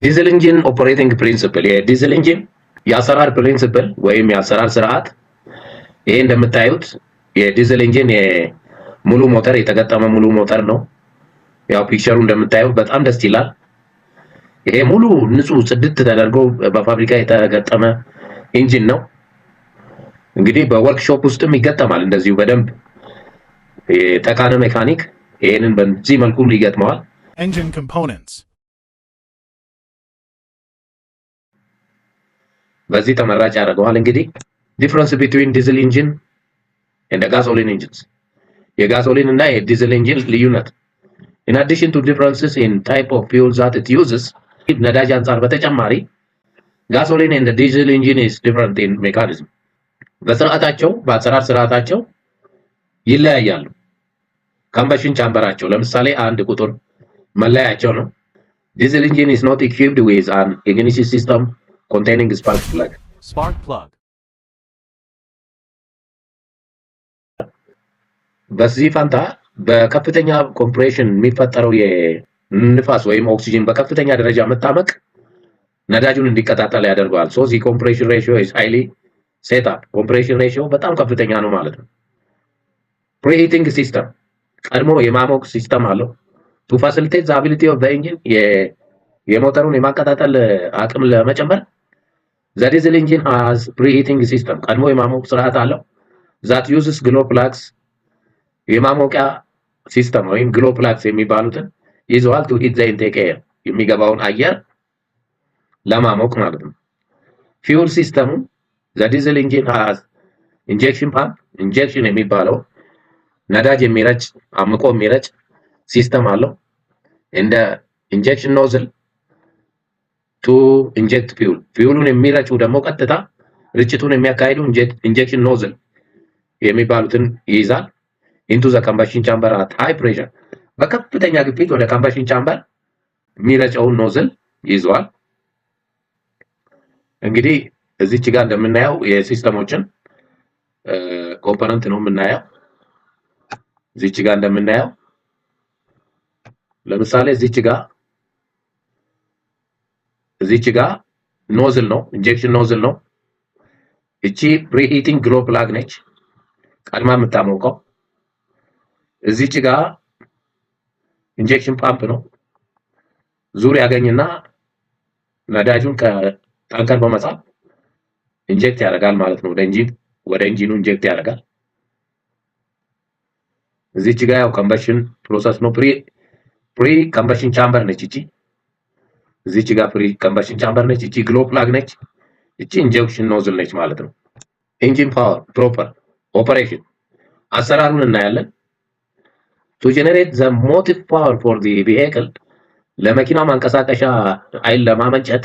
Diesel engine operating principle፣ የ diesel engine የአሰራር principle ወይም የአሰራር ስርዓት። ይሄ እንደምታዩት የ diesel engine የሙሉ ሞተር፣ የተገጠመ ሙሉ ሞተር ነው። ያው picture ኡ እንደምታዩት በጣም ደስ ይላል። ይሄ ሙሉ ንጹህ ጽድት ተደርጎ በፋብሪካ የተገጠመ engine ነው። እንግዲህ በወርክሾፕ ውስጥም ይገጠማል። እንደዚሁ በደንብ የተካነ ሜካኒክ ይሄንን በዚህ መልኩ ይገጥመዋል። Engine components. በዚህ ተመራጭ ያደርገዋል። እንግዲህ difference between diesel engine and gasoline engines፣ የ gasoline እና የ diesel engine ልዩነት። In addition to differences in type of fuel that it uses፣ ነዳጅ አንጻር በተጨማሪ gasoline and diesel engine is different in mechanism፣ በስርዓታቸው፣ በአሰራር ስርዓታቸው ይለያያሉ። Combustion chamber ኣቸው ለምሳሌ አንድ ቁጥር መለያቸው ነው። Diesel engine is not equipped with an ignition system containing spark plug. Spark plug. በዚህ ፋንታ በከፍተኛ compression የሚፈጠረው የንፋስ ወይም ኦክሲጅን በከፍተኛ ደረጃ መታመቅ ነዳጁን እንዲቀጣጠል ያደርገዋል። So the compression ratio is highly set up። Compression ratio በጣም ከፍተኛ ነው ማለት ነው። Preheating system፣ ቀድሞ የማሞቅ system አለው። To facilitate the ability of the engine፣ የሞተሩን የማቀጣጠል አቅም ለመጨመር the diesel engine has preheating system፣ ቀድሞ የማሞቅ ስርዓት አለው። That uses glow plugs፣ የማሞቂያ system ወይም glow plugs የሚባሉትን ይዘዋል። To heat the intake air፣ የሚገባውን አየር ለማሞቅ ማለት ነው። Fuel system ኡ the diesel engine has injection pump፣ injection የሚባለው ነዳጅ የሚረጭ፣ አምቆ የሚረጭ system አለው። And injection nozzle to inject fuel፣ fuel ኡን የሚረጩ ደግሞ ቀጥታ ርጭቱን የሚያካሂዱ injection nozzle የሚባሉትን ይይዛል። Into the combustion chamber at high pressure፣ በከፍተኛ ግፊት ወደ combustion chamber የሚረጨውን nozzle ይይዘዋል። እንግዲህ እዚች ጋር እንደምናየው የ system ኦችን component ነው የምናየው። እዚች ጋር እንደምናየው ለምሳሌ እዚች ጋር nozzle ነው፣ injection nozzle ነው። እቺ preheating glow plug ነች፣ ቀድማ የምታሞቀው። እዚች ጋር injection pump ነው። ዙር ያገኝና ነዳጁን ከ tanker በመሳብ inject ያደርጋል ማለት ነው። ወደ engine ኑ inject ያደርጋል። እዚች ጋር ያው combustion process ነው። Pre combustion chamber ነች እቺ። እዚች ጋር pre combustion chamber ነች። እቺ glow plug ነች። እቺ injection nozzle ነች ማለት ነው። Engine power proper operation አሰራሩን እናያለን። To generate the motive power for the vehicle፣ ለመኪና ማንቀሳቀሻ ኃይል ለማመንጨት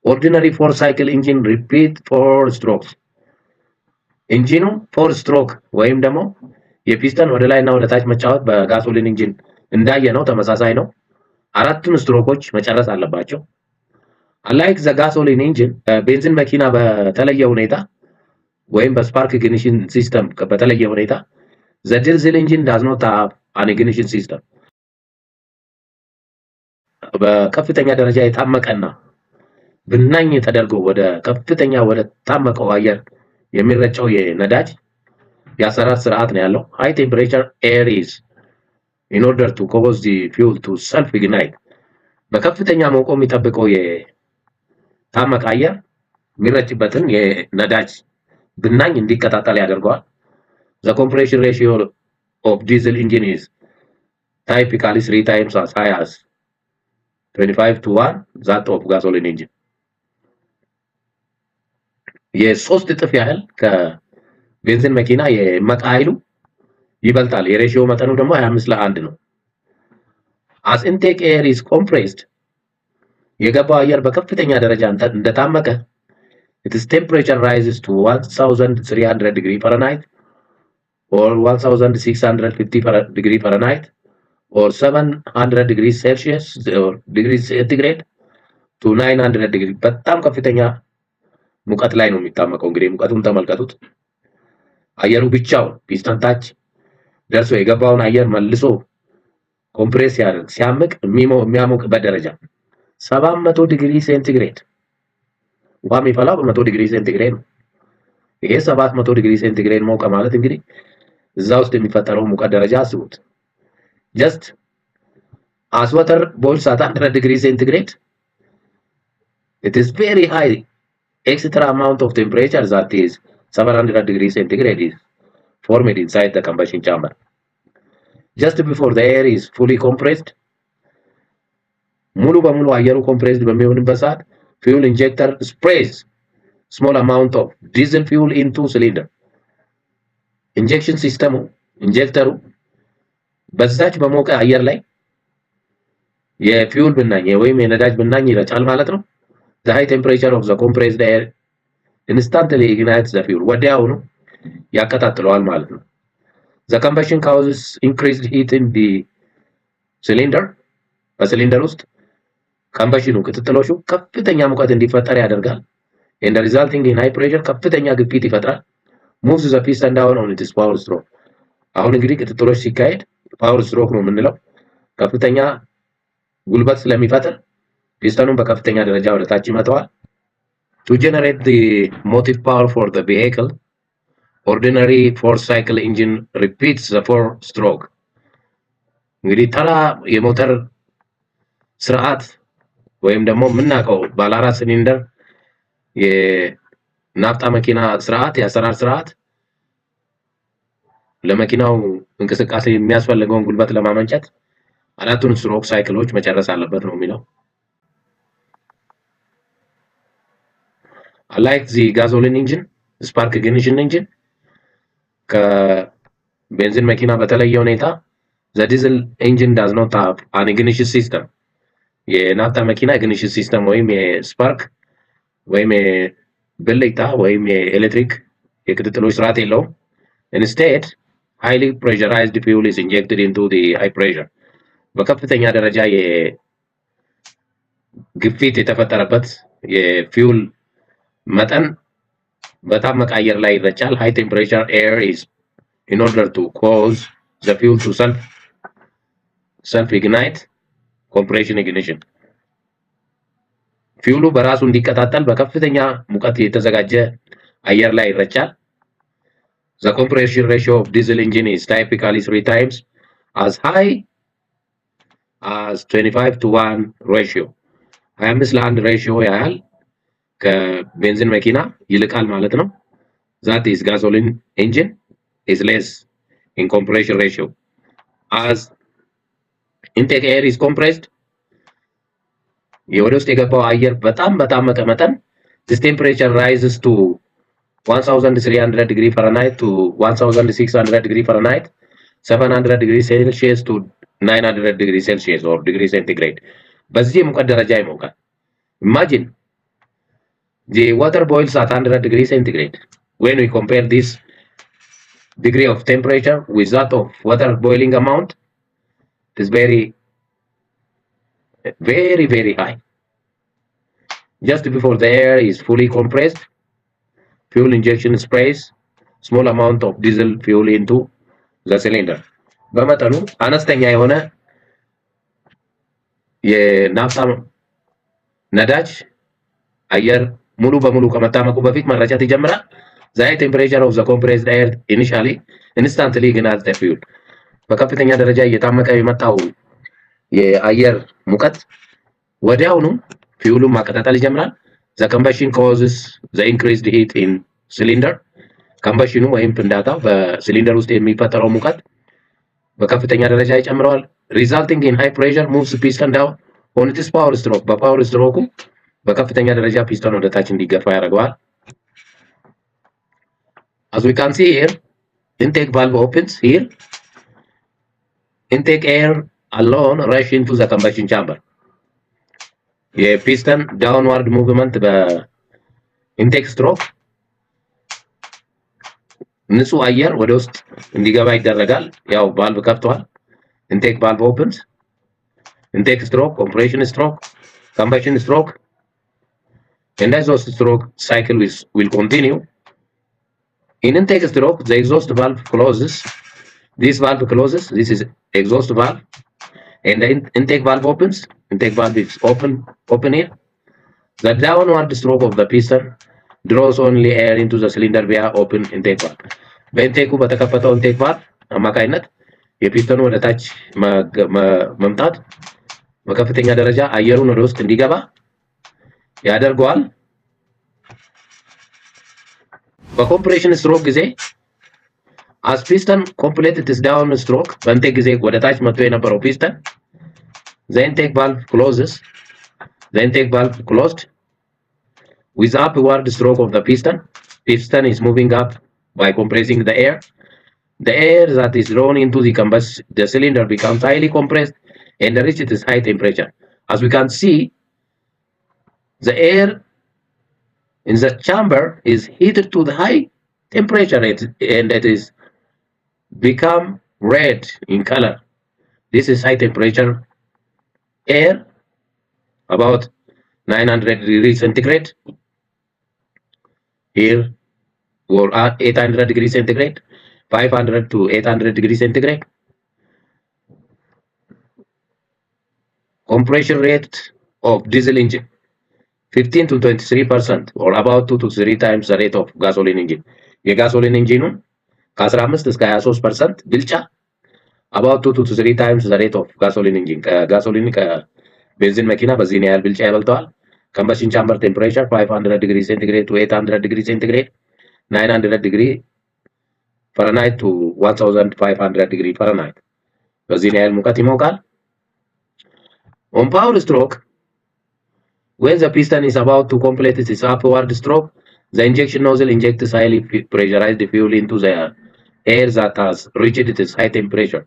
ordinary four cycle engine repeat four strokes። Engine ኑ four stroke ወይም ደግሞ የፒስተን ወደ ላይ እና ወደ ታች መጫወት በ gasoline engine እንዳየነው ተመሳሳይ ነው። አራቱን ስትሮኮች መጨረስ አለባቸው። Unlike the gasoline engine፣ ቤንዚን መኪና በተለየ ሁኔታ ወይም በ spark ignition system በተለየ ሁኔታ the diesel engine does not have an ignition system። በከፍተኛ ደረጃ የታመቀና ብናኝ ተደርጎ ወደ ከፍተኛ ወደ ታመቀው አየር የሚረጨው የነዳጅ የአሰራር ስርዓት ነው ያለው። High temperature air is in order to cause the fuel to self ignite፣ በከፍተኛ ሞቆ የሚጠብቀው የታመቀ አየር የሚረጭበትን የነዳጅ ብናኝ እንዲቀጣጠል ያደርገዋል። The compression ratio of diesel engine is typically three times as high as 25 to 1 that of gasoline engine። የሶስት እጥፍ ያህል ከቤንዚን መኪና የእመቃ ኃይሉ ይበልጣል። የ ratio መጠኑ ደግሞ 25 ለ1 ነው። As intake air is compressed፣ የገባው አየር በከፍተኛ ደረጃ እንደታመቀ its temperature rises to 1300 degree Fahrenheit or 1650 degree Fahrenheit or 700 degree Celsius or degree centigrade to 900 ዲግሪ። በጣም ከፍተኛ ሙቀት ላይ ነው የሚታመቀው። እንግዲህ ሙቀቱን ተመልከቱት። አየሩ ብቻውን ፒስተን ታች ደርሶ የገባውን አየር መልሶ compress ሲያደርግ፣ ሲያምቅ፣ የሚያሞቅበት ደረጃ 700 ዲግሪ ሴንቲግሬድ። ውሃ የሚፈላው በ100 ዲግሪ ሴንቲግሬድ ነው። ይሄ 700 ዲግሪ ሴንቲግሬድ ሞቀ ማለት እንግዲህ እዛ ውስጥ የሚፈጠረው ሙቀት ደረጃ አስቡት። Just as water boils at 100 degree centigrade, it is very high extra amount of temperature, that is 700 degree centigrade, is formed inside the combustion chamber. Just before the air is fully compressed, ሙሉ በሙሉ አየሩ compressed በሚሆንበት ሰዓት fuel injector sprays small amount of diesel fuel into cylinder. Injection system ኡ injector ኡ በዛች በሞቀ አየር ላይ የ fuel ብናኝ ወይም የነዳጅ ብናኝ ይረጫል ማለት ነው። The high temperature of the compressed air instantly ignites the fuel. ወዲያውኑ ያቀጣጥለዋል ማለት ነው። The combustion causes increased heat in the cylinder. በ cylinder ውስጥ combustion ኑ ቅጥጥሎሹ ከፍተኛ ሙቀት እንዲፈጠር ያደርጋል። And resulting in high pressure ከፍተኛ ግፊት ይፈጥራል። Moves the piston down on its power stroke. አሁን እንግዲህ ቅጥጥሎሽ ሲካሄድ power stroke ነው የምንለው፣ ከፍተኛ ጉልበት ስለሚፈጥር ፒስተኑን በከፍተኛ ደረጃ ወደ ታች ይመታዋል። To generate the motive power for the vehicle, ordinary four cycle engine repeats the four stroke. እንግዲህ ተራ የሞተር ስርዓት ወይም ደግሞ የምናውቀው ባለ አራት ሲሊንደር የናፍጣ መኪና ስርዓት፣ የአሰራር ስርዓት ለመኪናው እንቅስቃሴ የሚያስፈልገውን ጉልበት ለማመንጨት አራቱን stroke cycle ኦች መጨረስ አለበት ነው የሚለው። Unlike the gasoline engine, spark ignition engine, ከቤንዚን መኪና በተለየ ሁኔታ the diesel engine does not have an ignition system. የናፍጣ መኪና ignition system ወይም የ spark ወይም የብልጭታ ወይም የኤሌክትሪክ የቅጥጥሎሽ ስርዓት የለውም። Instead, highly pressurized fuel is injected into the high pressure. በከፍተኛ ደረጃ የግፊት የተፈጠረበት የ fuel መጠን በታመቀ አየር ላይ ይረጫል። High temperature air is in order to cause the fuel to self ignite, compression ignition. Fuel ኡ በራሱ እንዲቀጣጠል በከፍተኛ ሙቀት የተዘጋጀ አየር ላይ ይረጫል። The compression ratio of diesel engine is typically three times as high as 25 to 1 ratio. 25 ለአንድ ratio ያህል ከቤንዚን መኪና ይልቃል ማለት ነው። That is, gasoline engine is less in compression ratio. As intake air is compressed, የወደ ውስጥ የገባው አየር በጣም በታመቀ መጠን this temperature rises to 1300 degree Fahrenheit to 1600 degree Fahrenheit, 700 degree Celsius to 900 degree Celsius or degree centigrade. በዚህ የሙቀት ደረጃ ይሞቃል። Imagine the water boils at 100 degree centigrade. When we compare this degree of temperature with that of water boiling amount, it is very, very, very high. Just before the air is fully compressed, fuel injection sprays small amount of diesel fuel into the cylinder. በመጠኑ አነስተኛ የሆነ የናፍጣ ነዳጅ አየር ሙሉ በሙሉ ከመታመቁ በፊት መረጨት ይጀምራል። The high temperature of the compressed air initially instantly ignites the fuel. በከፍተኛ ደረጃ እየታመቀ የመጣው የአየር ሙቀት ወዲያውኑ fuel ኡን ማቀጣጠል ይጀምራል። The combustion causes the increased heat in cylinder. Combustion ኑ ወይም ፍንዳታው በሲሊንደር ውስጥ የሚፈጠረው ሙቀት በከፍተኛ ደረጃ ይጨምረዋል። Resulting in high pressure moves piston down on its power stroke. በ power stroke ኩ በከፍተኛ ደረጃ ፒስተን ወደ ታች እንዲገፋ ያደርገዋል። As we can see here, intake valve opens here. Intake air alone rush into the combustion chamber. የ piston downward movement በ intake stroke ንጹህ አየር ወደ ውስጥ እንዲገባ ይደረጋል። ያው ቫልቭ ከፍተዋል። Intake valve opens, intake stroke, compression stroke, combustion stroke and exhaust stroke cycle will continue. In intake stroke, the exhaust valve closes. This valve closes. This is exhaust valve. And the intake valve opens. Intake valve is open here. The downward stroke of the piston draws only air into the cylinder via open intake valve. በ intake ኡ በተከፈተው intake valve አማካይነት የፒስተኑ ወደ ታች መምጣት በከፍተኛ ደረጃ አየሩን ወደ ውስጥ እንዲገባ ያደርገዋል። በ compression stroke ጊዜ as piston complete its down stroke፣ በ intake ጊዜ ወደ ታች መጥቶ የነበረው piston፣ the intake valve closes. The intake valve closed with upward stroke of the piston. Piston is moving up by compressing the air. The air that is drawn into the cylinder becomes highly compressed and reaches its high temperature. As we can see, the air in the chamber is heated to the high temperature and it is become red in color. This is high temperature air, about 900 degrees centigrade here, or at 800 degrees centigrade, 500 to 800 degrees centigrade. Compression rate of diesel engine, 15 to 23% or about 2 to 3 times the rate of gasoline engine. የ gasoline engine ኑን ከ15 እስከ 23% ብልጫ፣ about 2 to 3 times the rate of gasoline engine፣ ከ gasoline ከቤንዚን መኪና በዚህን ያህል ብልጫ ይበልጠዋል። Combustion chamber temperature, 500 degree centigrade to 800 degree centigrade, 900 degree Fahrenheit to 1500 degree Fahrenheit፣ በዚህን ያህል ሙቀት ይሞቃል። On power stroke, when the piston is about to complete its upward stroke, the injection nozzle injects highly pressurized fuel into the air that has reached its high temperature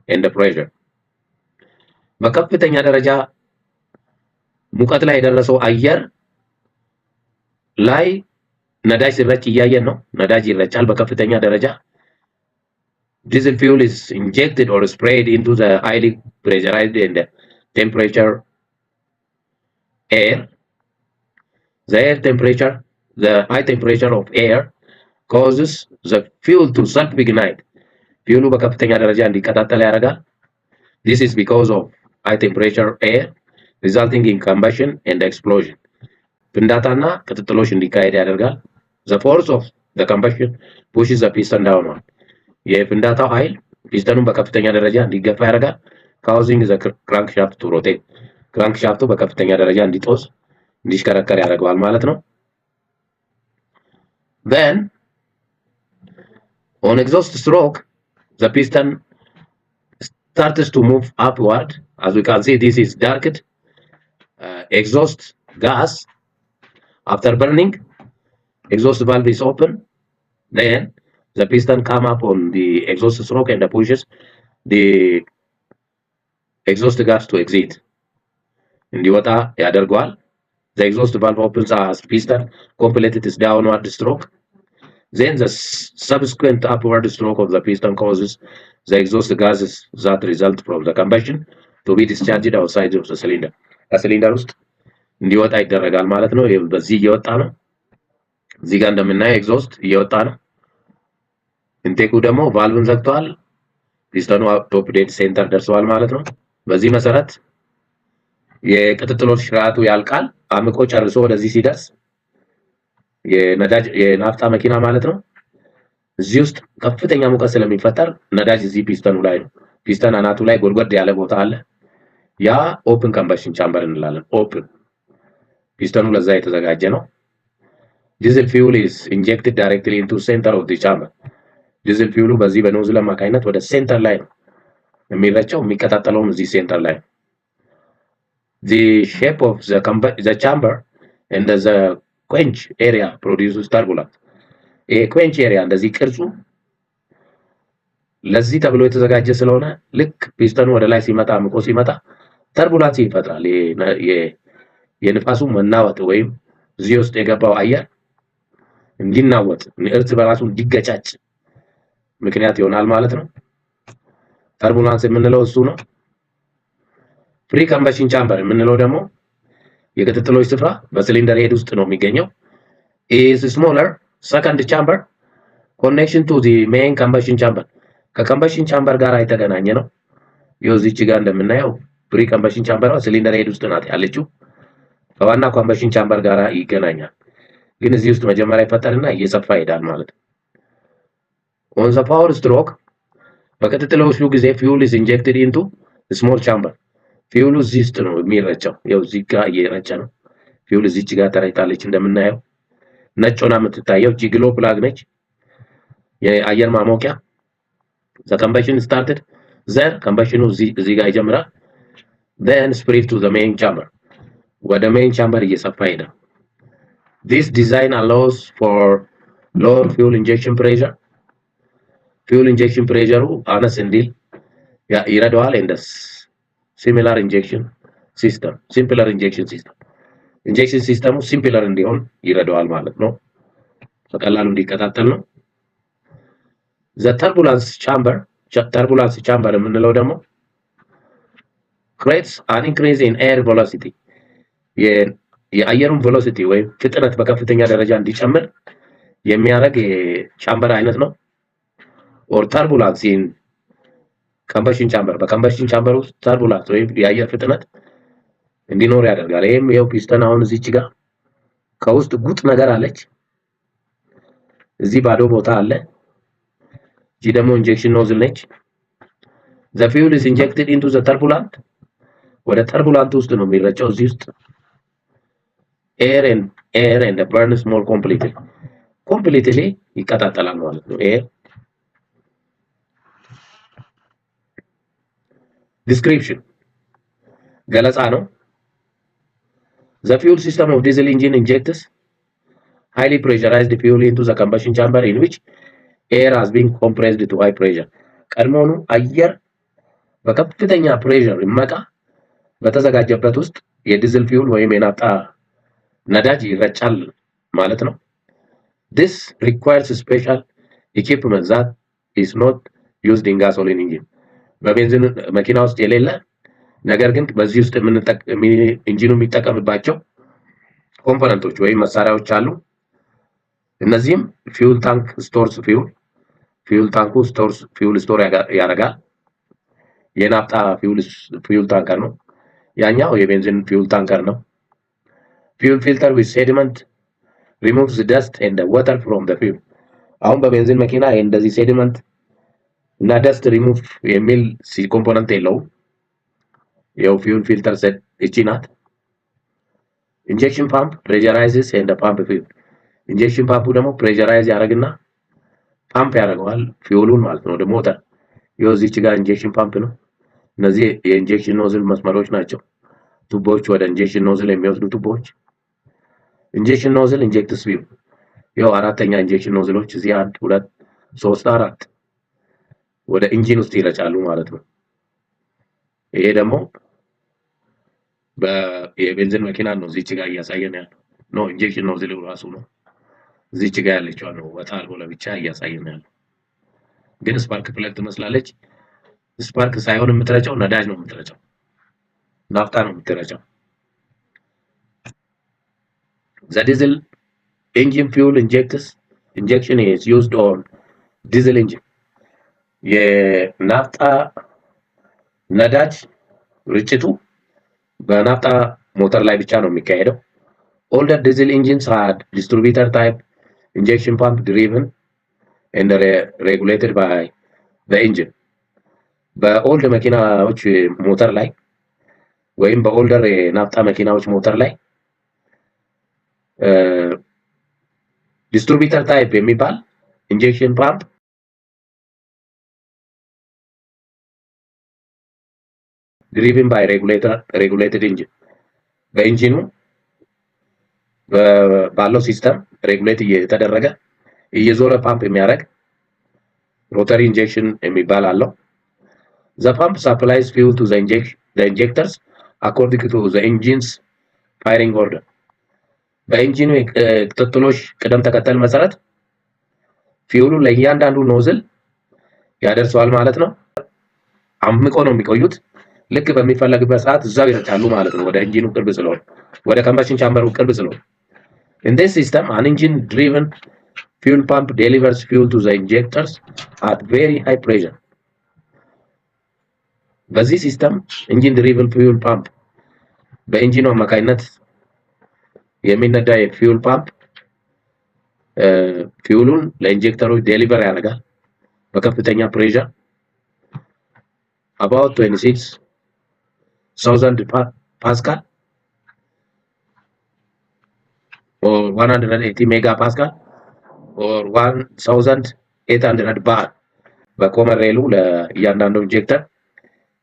and pressure. በከፍተኛ ደረጃ ሙቀት ላይ የደረሰው አየር ላይ ነዳጅ ሲረጭ እያየን ነው። ነዳጅ ይረጫል በከፍተኛ ደረጃ። Diesel fuel is injected or sprayed into the highly pressurized and temperature air. The air temperature, the high temperature of air causes the fuel to self-ignite. Fuel ኡ በከፍተኛ ደረጃ እንዲቀጣጠል ያደርጋል። This is because of high temperature air, resulting in combustion and explosion. ፍንዳታና ቅጥጥሎሽ እንዲካሄድ ያደርጋል። The force of the combustion pushes the piston downward. የፍንዳታው ኃይል ፒስተኑን በከፍተኛ ደረጃ እንዲገፋ ያደርጋል። Causing the crankshaft to rotate. Crankshaft ኡ በከፍተኛ ደረጃ እንዲጦዝ፣ እንዲሽከረከር ያደርገዋል ማለት ነው። Then on exhaust stroke, the piston starts to move upward. As we can see, this is darkened exhaust gas. After burning, exhaust valve is open. Then the piston come up on the exhaust stroke and pushes the exhaust gas to exit፣ እንዲወጣ ያደርገዋል። The exhaust valve opens as piston completed its downward stroke. Then the subsequent upward stroke of the piston causes the exhaust gases that result from the combustion to be discharged outside of the cylinder. ከ ሲሊንደር ውስጥ እንዲወጣ ይደረጋል ማለት ነው። ይሄ በዚህ እየወጣ ነው። እዚህ ጋር እንደምናየው exhaust እየወጣ ነው። Intake ኡ ደግሞ ቫልቭን ዘግቷል። Piston ኑ top dead center ደርሰዋል ማለት ነው። በዚህ መሰረት የቅጥጥሎሽ ስርዓቱ ያልቃል። አምቆ ጨርሶ ወደዚህ ሲደርስ የነዳጅ የናፍጣ መኪና ማለት ነው። እዚህ ውስጥ ከፍተኛ ሙቀት ስለሚፈጠር ነዳጅ እዚህ ፒስተኑ ላይ ነው። ፒስተን አናቱ ላይ ጎድጎድ ያለ ቦታ አለ። ያ open combustion chamber እንላለን። Open piston ኑ ለዛ የተዘጋጀ ነው። Diesel fuel is injected directly into center of the chamber. Diesel fuel ኡ በዚህ በ nozzle አማካኝነት ወደ center ላይ ነው የሚረጨው። የሚቀጣጠለውም እዚህ center ላይ ነው። The shape of the chamber and the quench area produces turbulence. ይሄ quench area እንደዚህ ቅርጹ ለዚህ ተብሎ የተዘጋጀ ስለሆነ ልክ ፒስተኑ ወደ ላይ ሲመጣ፣ አምቆ ሲመጣ turbulence ይፈጥራል። የንፋሱ መናወጥ ወይም እዚህ ውስጥ የገባው አየር እንዲናወጥ፣ እርስ በራሱ እንዲገጫጭ ምክንያት ይሆናል ማለት ነው። Turbulence የምንለው እሱ ነው። Pre combustion chamber የምንለው ደግሞ የቅጥጥሎሽ ስፍራ በ cylinder head ውስጥ ነው የሚገኘው። Is smaller second chamber connection to the main combustion chamber፣ ከ combustion chamber ጋር የተገናኘ ነው። ይኸው እዚች ጋር እንደምናየው pre combustion chamber ሯ cylinder head ውስጥ ናት ያለችው። ከዋና combustion chamber ጋር ይገናኛል። ግን እዚህ ውስጥ መጀመሪያ ይፈጠርና እየሰፋ ይሄዳል ማለት ነው። On the power stroke በቅጥጥሎሹ ጊዜ fuel is injected into small chamber። Fuel ኡ እዚህ ውስጥ ነው የሚረጨው። ይኸው እዚህ ጋር እየረጨ ነው። Fuel እዚች ጋር ተረጭታለች እንደምናየው ነጭ ሆና የምትታየው እቺ glow plug ነች፣ የአየር ማሞቂያ። The combustion started there፣ combustion ኑ እዚህ ጋር ይጀምራል። Then spread to the main chamber፣ ወደ main chamber እየሰፋ ይሄዳል። This design allows for lower fuel injection pressure፣ fuel injection pressure ሩ አነስ እንዲል ይረዳዋል። And similar injection system simpler injection system፣ injection system ሙ simpler እንዲሆን ይረዳዋል ማለት ነው። በቀላሉ እንዲቀጣጠል ነው። The turbulence chamber፣ turbulence chamber የምንለው ደግሞ creates an increase in air velocity፣ የአየሩን velocity ወይም ፍጥነት በከፍተኛ ደረጃ እንዲጨምር የሚያደርግ የ chamber አይነት ነው። Or turbulence in combustion chamber፣ በ combustion chamber ውስጥ turbulence ወይም የአየር ፍጥነት እንዲኖር ያደርጋል። ይሄም ይኸው ፒስተን አሁን እዚች ጋር ከውስጥ ጉጥ ነገር አለች። እዚህ ባዶ ቦታ አለ። እዚህ ደግሞ injection nozzle ነች። The fuel is injected into the turbulent፣ ወደ turbulent ውስጥ ነው የሚረጨው። እዚህ ውስጥ air and burns more completely ይቀጣጠላል ማለት ነው። Air description ገለጻ ነው። The fuel system of diesel engine injects highly pressurized fuel into the combustion chamber in which air has been compressed to high pressure። ቀድሞውኑ አየር በከፍተኛ pressure እመቃ በተዘጋጀበት ውስጥ የ diesel fuel ወይም የናፍጣ ነዳጅ ይረጫል ማለት ነው። This requires special equipment that is not used in gasoline engine፣ በቤንዚን መኪና ውስጥ የሌለ ነገር ግን በዚህ ውስጥ ኢንጂኑ የሚጠቀምባቸው component ኦች ወይም መሳሪያዎች አሉ። እነዚህም fuel tank stores fuel፣ fuel tank ኩ stores fuel store ያደርጋል። የናፍጣ fuel tanker ነው። ያኛው የቤንዚን fuel tanker ነው። ፊውል ፊልተር ዊዝ ሴዲመንት ሪሙቭስ ደስት ኤንድ ወተር ፍሮም ዘ ፊውል። አሁን በቤንዚን መኪና እንደዚህ sediment እና ደስት ሪሙቭ የሚል component የለውም። ይኸው fuel filter set እቺ ናት። Injection pump pressurizes and pump fuel። Injection pump ኡ ደግሞ pressurize ያደርግና ፓምፕ ያደርገዋል fuel ኡን ማለት ነው ወደ ሞተር። ይኸው እዚች ጋር injection pump ነው። እነዚህ የ injection nozzle መስመሮች ናቸው። ቱቦዎች፣ ወደ injection nozzle የሚወስዱ ቱቦዎች። Injection nozzle injects fuel። ይኸው አራተኛ injection nozzle ኦች እዚህ አንድ፣ ሁለት፣ ሶስት፣ አራት ወደ engine ውስጥ ይረጫሉ ማለት ነው። ይሄ ደግሞ የቤንዚን መኪና ነው እዚች ጋር እያሳየን ያለው ነው። Injection nozzle ራሱ ነው እዚች ጋር ያለችው ነው ወጣ አድርጎ ለብቻ እያሳየን ያለው። ግን spark plug ትመስላለች። Spark ሳይሆን የምትረጨው ነዳጅ ነው የምትረጨው፣ ናፍጣ ነው የምትረጨው። The diesel engine fuel injection is used on diesel engine። የናፍጣ ነዳጅ ርጭቱ በናፍጣ ሞተር ላይ ብቻ ነው የሚካሄደው። Older diesel engines had distributor type injection pump driven and regulated by the engine። በ old መኪናዎች ሞተር ላይ ወይም በ older የናፍጣ መኪናዎች ሞተር ላይ distributor type የሚባል injection pump driven by regulated engine፣ በ engine ኑ ባለው system regulate እየተደረገ እየዞረ ፓምፕ የሚያደርግ rotary injection የሚባል አለው። The pump supplies fuel to the injectors according to the engine's firing order። በ engine ኑ የቅጥጥሎሽ ቅደም ተከተል መሰረት fuel ኡ ለእያንዳንዱ nozzle ያደርሰዋል ማለት ነው። አምቆ ነው የሚቆዩት። ልክ በሚፈለግበት ሰዓት እዛው ይረጫሉ ማለት ነው። ወደ ኢንጂኑ ቅርብ ስለሆነ፣ ወደ combustion chamber ሩ ቅርብ ስለሆነ። In this system, an engine driven fuel pump delivers fuel to the injectors at very high pressure. በዚህ system engine driven fuel pump፣ በ engine ኑ አማካኝነት የሚነዳ የ fuel pump fuel ኡን ለ injector ኦች deliver ያደርጋል በከፍተኛ pressure about 26,000 pascal or 180 mega pascal or 1800 bar። በ common rail ኡ ለእያንዳንዱ injector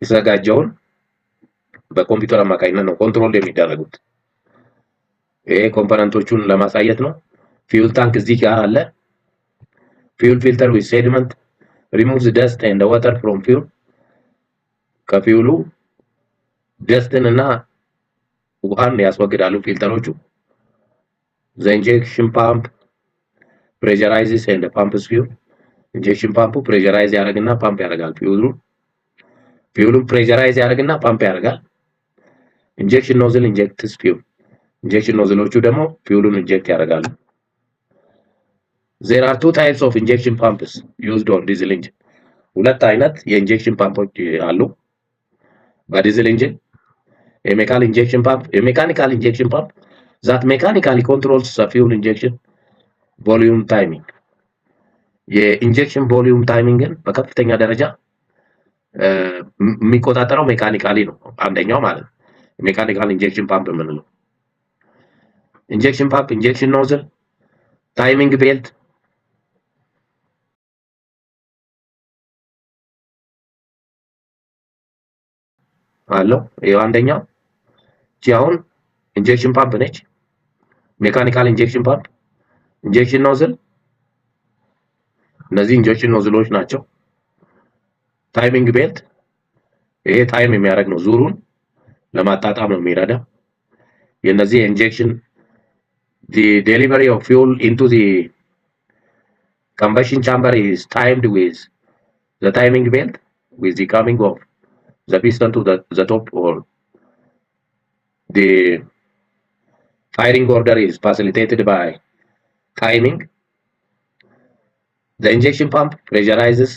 የተዘጋጀውን በኮምፒውተር አማካኝነት ነው control የሚደረጉት። ይሄ component ኦቹን ለማሳየት ነው። Fuel tank እዚህ ጋር አለ። ፊውል ፊልተር ዊዝ ሴዲመንት ሪሙቭስ ደስት ኤንድ ወተር ፍሮም ፊውል። ከፊውሉ ደስትን እና ውሃን ያስወግዳሉ filter ኦቹ። The injection pump pressurizes and pumps fuel። Injection pump ኡ pressurize ያደርግና ፓምፕ ያደርጋል fuel ኡን። Fuel ኡን pressurize ያደርግና ፓምፕ ያደርጋል። Injection nozzle injects fuel። Injection nozzle ኦቹ ደግሞ fuel ኡን inject ያደርጋሉ። There are two types of injection pumps used on diesel engine። ሁለት አይነት የ injection pump ኦች አሉ በ diesel engine። የ mechanical injection pump፣ የ mechanical injection pump that mechanically controls fuel injection volume timing። የ injection volume timing ን በከፍተኛ ደረጃ የሚቆጣጠረው mechanically ነው። አንደኛው ማለት ነው። Mechanical injection pump የምንለው injection pump፣ injection nozzle፣ timing belt አለው። ይኸው አንደኛው እቺ አሁን injection pump ነች። Mechanical injection pump፣ injection nozzle፣ እነዚህ injection nozzle ኦች ናቸው። Timing belt ይሄ time የሚያደርግ ነው። ዙሩን ለማጣጣም ነው የሚረዳ። የነዚህ injection, the delivery of fuel into the combustion chamber is timed with the timing belt, with the coming of the piston to the top, or the firing order is facilitated by timing. The injection pump pressurizes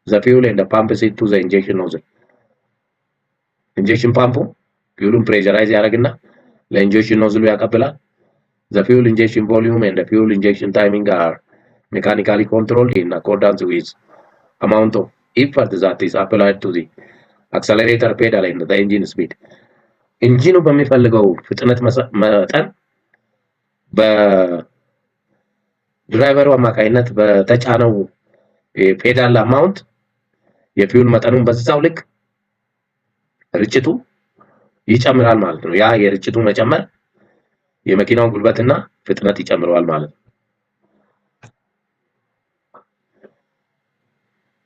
the fuel and pumps it to the injection nozzle. Injection pump fuel ኡን pressurize ያደርግና ለ injection nozzle ኡ ያቀብላል። The fuel injection volume and the fuel injection timing are mechanically controlled in accordance with amount of effort that is applied to the accelerator pedal and the engine speed. Engine ኑ በሚፈልገው ፍጥነት መጠን በ driver ኡ አማካኝነት በተጫነው የ pedal amount የ fuel መጠኑን በዛው ልክ ርጭቱ ይጨምራል ማለት ነው። ያ የርጭቱ መጨመር የመኪናውን ጉልበትና ፍጥነት ይጨምረዋል ማለት ነው።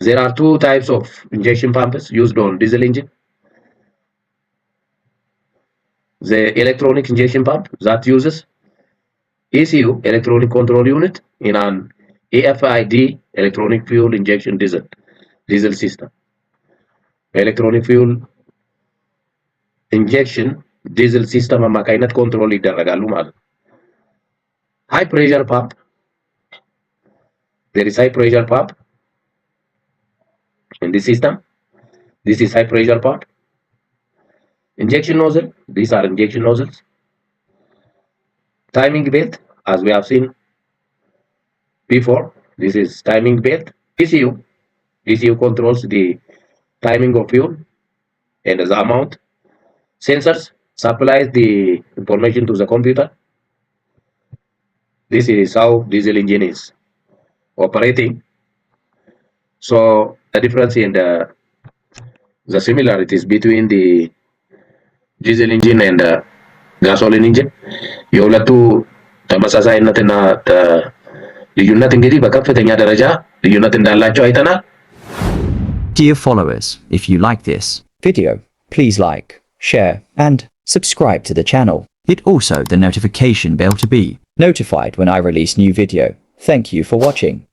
There are two types of injection pumps used on diesel engine. The electronic injection pump that uses ECU, electronic control unit, in an EFID, electronic fuel injection diesel system. Electronic fuel injection diesel system አማካይነት control ይደረጋሉ ማለት ነው። High pressure pump, there is high pressure pump in this system. This is high pressure pump. Injection nozzle, these are injection nozzles. Timing belt, as we have seen before, this is timing belt. ECU, ECU controls the timing of fuel and the amount. Sensors supplies the information to the computer. This is how diesel engine is operating. So the difference in the similarities between the diesel engine and the gasoline engine፣ የሁለቱ ተመሳሳይነትና ልዩነት እንግዲህ በከፍተኛ ደረጃ ልዩነት እንዳላቸው አይተናል። Dear followers, if you like this video, please like, share, and subscribe to the channel. Hit also the notification bell to be notified when I release new video. Thank you for watching.